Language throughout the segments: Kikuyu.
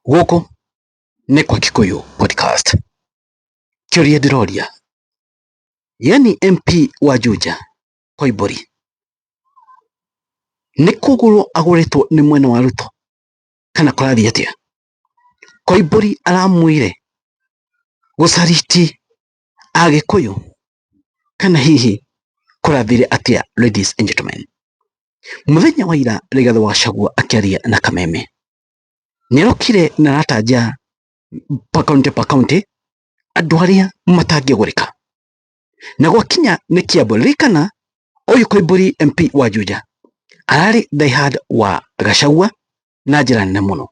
Gũkũ nĩ kwa Kikuyu Podcast. Kĩũria ndĩroria, yani MP wa Juja Koimbũri nĩ kũgũrwo agũrĩtwo nĩ mwena wa Ruto kana kũrathiĩ atĩa? Koimbũri aramwĩre gũcariti Agĩkũyũ kana hihi kũrathire atĩa ladies and gentlemen? Mũthenya wa ira Rigathĩ wa Gachagua akĩaria na Kameme nĩarokire na aratanja pa county pa county andũ arĩa matangĩgũrĩka na gwakinya nĩ Kiambu. Ririkana ũyũ Koimbũri MP wa Juja ararĩ diehard wa Gachagua na njĩra nene mũno,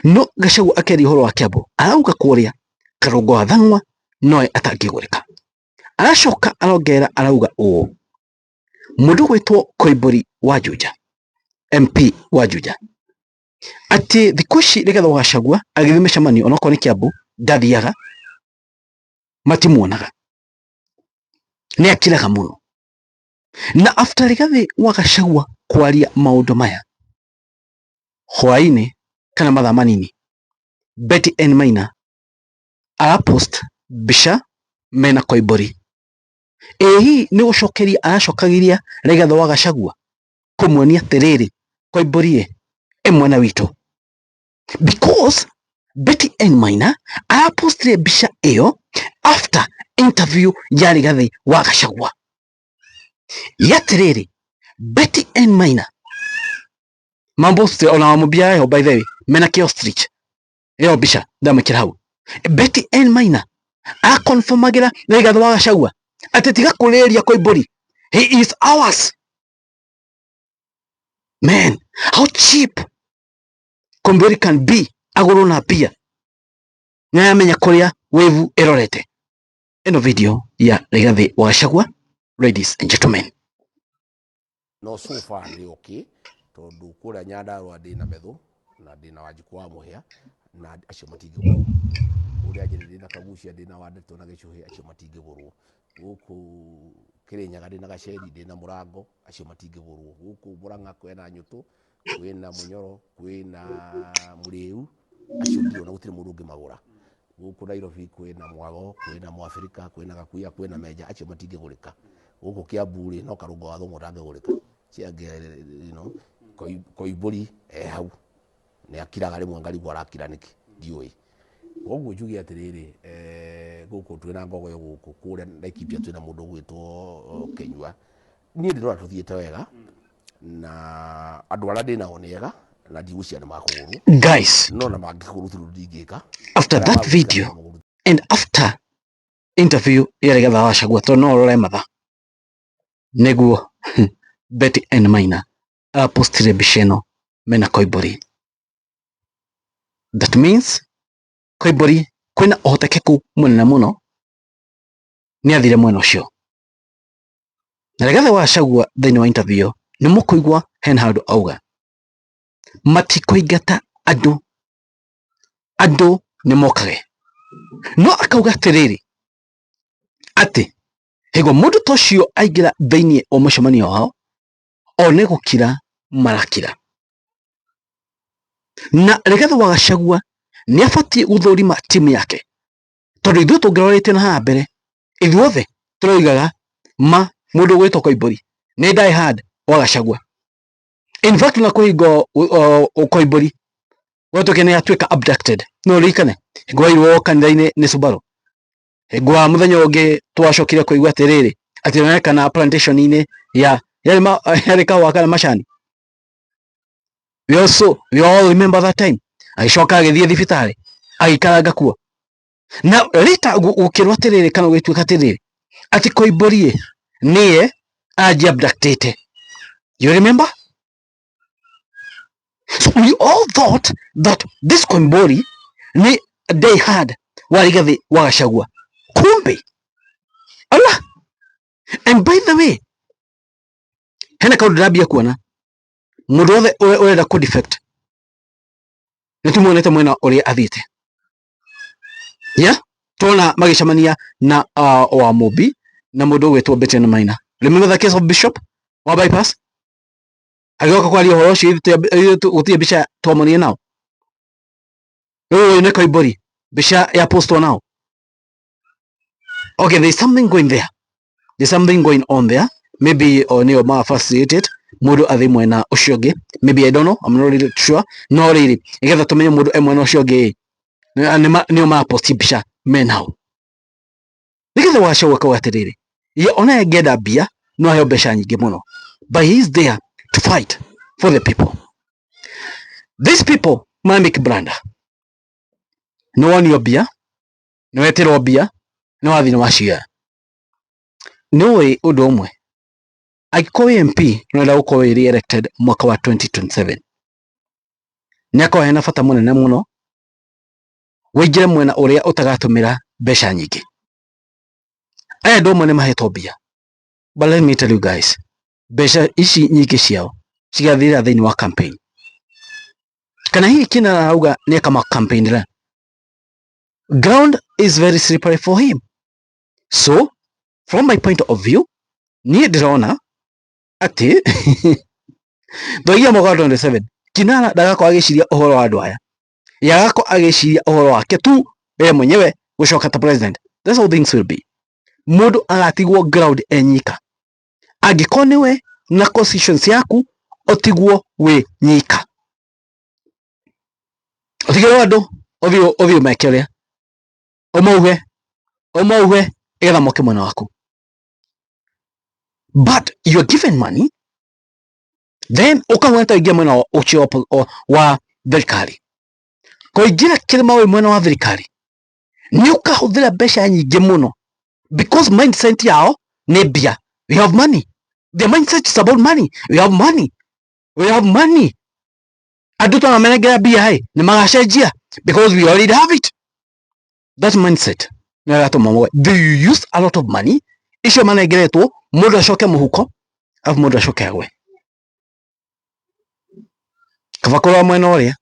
no Gachagua akĩaria ũhoro wa Kiambu arauga kũrĩa Karũngo wa Thang'wa nowe atangĩgũrĩka. Aracoka arongerera arauga ũũ, mũndũ gwĩtwo Koimbũri wa Juja MP wa Juja atĩ thikũ ici Rigathĩ wa Gachagua agĩthiĩ mĩcemanio onokorwo nĩ Kiambu ndathiaga, matimuonaga, nĩ akiraga mũno. Na after Rigathĩ wa Gachagua kwaria maũndũ maya hwaĩ-inĩ kana mathaa manini, Betty N Maina arapost mbica mena Koimbũri. Ĩ hihi nĩ gũcokeria aracokagĩria Rigathĩ wa Gachagua kũmuonia atĩrĩrĩ, Koimbũri ĩ, ĩ mwena witũ, because Betty N Maina arapostire mbica ĩyo after interview ya Rigathĩ wa Gachagua. Yatĩrĩrĩ, Betty N Maina mamposte ona wamũmbia yayo by the way mena kĩ ostrich ĩyo mbica ndamĩkĩra hau. Betty N Maina akonfirmagĩra Rigathĩ wa Gachagua atĩ tiga kũrĩria Koimbũri, he is ours. Man, how cheap Koimbũri can be, agũrwo na mbia nĩaramenya kũrĩa wĩvu ĩrorete. Ĩno video ya Rigathĩ wa Gachagua, ladies and gentlemen. No so far ndĩ okay tondũ kũrĩa Nyandarũa ndĩna Methu na ndĩna Wanjikũ wa Mũhĩa na acio matingĩgũrwo. Kũrĩa Nyĩrĩ ndĩna Kagucia, ndĩna Wandetũ na Gĩcũhĩ, acio matingĩgũrwo. Gũkũ Kĩrĩnyaga ndĩna Gaceri, ndĩna Mũrango, acio matingĩgũrwo. Gũkũ Mũrang'a kwĩna Nyũtũ, kwĩna Mũnyoro, kwĩna Mũrĩu, acio ndirona gũtirĩ mũndũ ũngĩmagũra. Gũkũ Nairobi kwĩna Mwago, kwĩna Mwabirika, kwĩna Gakuya, kwĩna Menja, acio matingĩgũrĩka. Gũkũ Kiambu rĩ, no Karũngo wa Thũng'wa ũtangĩgũrĩka. Acio angĩ Koimbũri e hau, nĩ akiraga rĩmwe ngarigwo arakira nĩkĩ, ndiũĩ. Koguo njuge atĩrĩrĩ, gũkũ twĩna Ngogoyo gũkũ, kũrĩa Laikipia twĩna mũndũ ũgwĩtwo Kĩnyua. Niĩ ndĩrona tũthiĩte wega, na andũ arĩa ndĩnao nĩ ega, na ndigwĩciria nĩ makũgũrwo. Guys, No na mangĩkũgũrwo gũtirĩ ũndũ ndingĩka. After that video and after interview ya Rigathĩ wa Gachagua, tondũ no ũrore mathaa nĩguo Betty N Maina arapostire mbica ĩno mena Koimbũri. That means Koimbũri kwĩna ũhotekeku mũnene mũno nĩ athire mwena ũcio. Na Rigathĩ wa Gachagua thĩinĩ wa interview ĩyo nĩ mũkũigua hena handũ auga matikũingata andũ, andũ nĩ mokage. No akauga atĩrĩrĩ, atĩ hingo mũndũ ta ũcio aingĩra thĩinĩ wa mũcemanio wao, o nĩ gũkira marakira. Na Rigathĩ wa Gachagua nĩ abatiĩ gũthũrima timu yake, tondũ ithuĩ tũngĩrorete na haha mbere, ithuothe tũroigaga ma mũndũ ũgwĩtwo Koimbũri nĩ die hard wa Gachagua. In fact na kũhingo Koimbũri gwatuĩka nĩ atuĩka abducted, no ũririkane hingo wairwo kanitha-inĩ nĩ Subaru, hingo wa mũthenya ũngĩ twacokire kũigua atĩrĩrĩ, atĩ onekana plantation-inĩ ya yarĩ kahũa kana macani. We all remember that time. Agĩcoka agĩthiĩ thibitarĩ agĩikaranga kuo, na later gũkĩrwo atĩrĩrĩ kana gũgĩtuĩka atĩrĩrĩ atĩ Koimbũri nĩye anji abductĩte. You remember? So we all thought that this Koimbũri nĩ die hard wa Rigathĩ wa Gachagua, kumbe ala. And by the way, hena kaũndũ ndĩrambia kuona, mũndũ wothe ũrenda kũ defect nĩ tũmuonete mwena ũrĩa athiĩte. Yeah, tuona magĩcemania na wa Mũmbi na mũndũ ũgwĩtwo Betty Maina. Remember the case of Bishop wa bypass, agĩoka kwaria ũhoro ũcio, ithuĩ gũtirĩ mbica twamonire nao. Rĩu ũyũ nĩ Koimbũri, mbica ya postwo nao. Okay, there's something going there, there's something going on there. Maybe o nĩo ma facilitate mũndũ athi mwena ũcio ũngĩ, maybe, I don't know, I'm not really sure. No rĩrĩ, nĩgetha tũmenye mũndũ e mwena ũcio ũngĩ, nĩo maraposti mbica me nao, nĩgetha wacau akauga atĩrĩrĩ, ye ona angĩenda mbia no aheo mbeca nyingĩ mũno, but he is there to fight for the people. These people ma make blunder. Nĩ wonio mbia, nĩ wetĩrwo mbia, nĩ wathiĩ, nĩ waciara. Nĩ ũĩ ũndũ ũmwe, angĩkorwo wĩ MP nĩ ũrenda gũkorwo wĩ re-elected mwaka wa 2027, nĩ akorwo hena bata mũnene mũno wĩingĩre mwena ũrĩa ũtagatũmĩra mbeca nyingĩ. Aya andũ amwe nĩ mahetwo mbia, but let me tell you guys, mbeca ici nyingĩ ciao cigathirĩra thĩinĩ wa campaign. Kana hihi Kinara arauga nĩ eka campaign ra ground is very slippery for him. So from my point of view, niĩ ndĩrona atĩ twagia mwaka wa 27 Kinara ndagakorwo agĩciria ũhoro wa andũ aya, yagakorwo agĩciria ũhoro wake tu we mwenyewe gũcoka ta president. That's how things will be. Mũndũ agatigwo ground enyika. Angĩkorwo nĩwe na constituency yaku, ũtigwo wĩ nyika, ũtigĩrwo andũ, ũthiĩ ũthiĩ ũmeke ũrĩa ũmauhe ũmauhe nĩgetha moke mwena waku. But you're given money, then ũkahuana ta ũingĩra mwena ũcio wa thirikari. Kũingĩra kĩrĩma wĩ mwena wa thirikari, nĩ ũkahũthĩra mbeca nyingĩ mũno, because mindset yao nĩ mbia. We have money. Their mindset is about money. We have money, we have money. Andũ twanamenengera mbia ĩ nĩ magacenjia because we already have it. That mindset nĩ ĩratũma moe. They use a lot of money icio manengeretwo, mũndũ acoke mũhuko, arabu mũndũ acoke agwe. Kaba kũrora mwena ũrĩa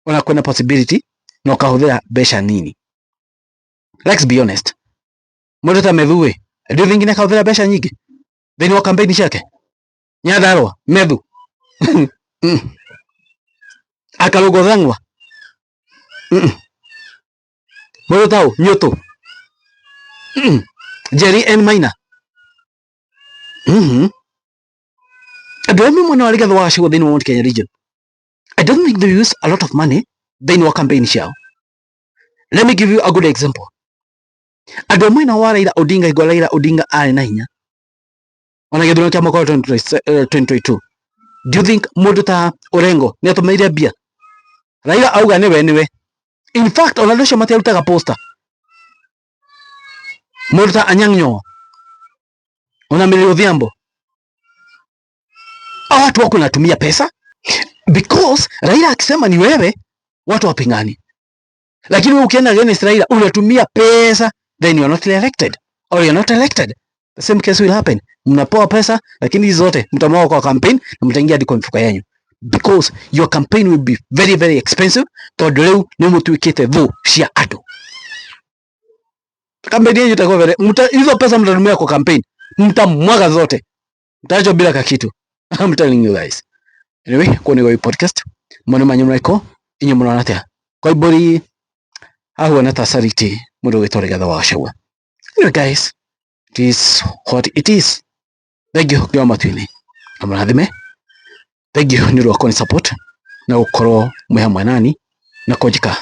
ona kwĩna possibility na ũkahũthĩra mbeca nini. Let's be honest, mũndũ ta Methu ĩ, do you think nĩ akahũthĩra mbeca nyingĩ thĩinĩ wa campaign ciake? Nyandarua Methu, Akarũngo Thang'wa, mũndũ ta ũ Nyũtũ, Jerry N Maina, andũ arĩa me mwena wa Rigathĩ wa Gachagua thĩinĩ wa Mount Kenya region, I don't think they use a lot of money thĩinĩ wa campaign ciao. Let me give you a good example. Andũ a mwena wa Raila Odinga, hingo Raila Odinga arĩ na hinya ona gĩthurano kĩa mwaka wa 2022, do you think mũndũ ta Orengo nĩ atũmĩire mbia? Raila auga nĩwe nĩwe. In fact, ona andũ acio matiarutaga poster. Mũndũ ta Anyang' Nyong'o, ona Millie Odhiambo, hao watu wako natumia pesa because Raila akisema ni wewe, watu wapingani. Lakini wewe ukienda against Raila unatumia pesa, then you are not elected or you are not elected. The same case will happen. Mnapewa pesa, lakini hizi zote mtamwaga kwa campaign na mtaingia hadi kwa mifuko yenu, because your campaign will be very very expensive, tondũ rĩu nĩ mũtuĩkĩte thũ cia andũ. Campaign yenyu itakuwa very hizo pesa mtatumia kwa campaign mtamwaga zote, mtaachwa bila kakitu. I'm telling you guys. Anyway, kwa ni podcast mwene manyu mraiko inyu mũrona atĩa? Koimbũri ahuana ta Sariti mũndũ ũgwĩtwo Rigathĩ wa Gachagua. Anyway guys, it is what it is. Thank you nginya matu-inĩ amũrathime. Thank you nĩ ũndũ wa kũni support na gũkorwo mwĩ hamwe nani na kũnjĩka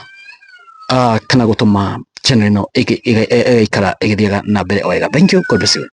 kana gũtũma channel ĩno ĩgaikara ĩgĩthiaga na mbere o wega. Thank you. God bless you.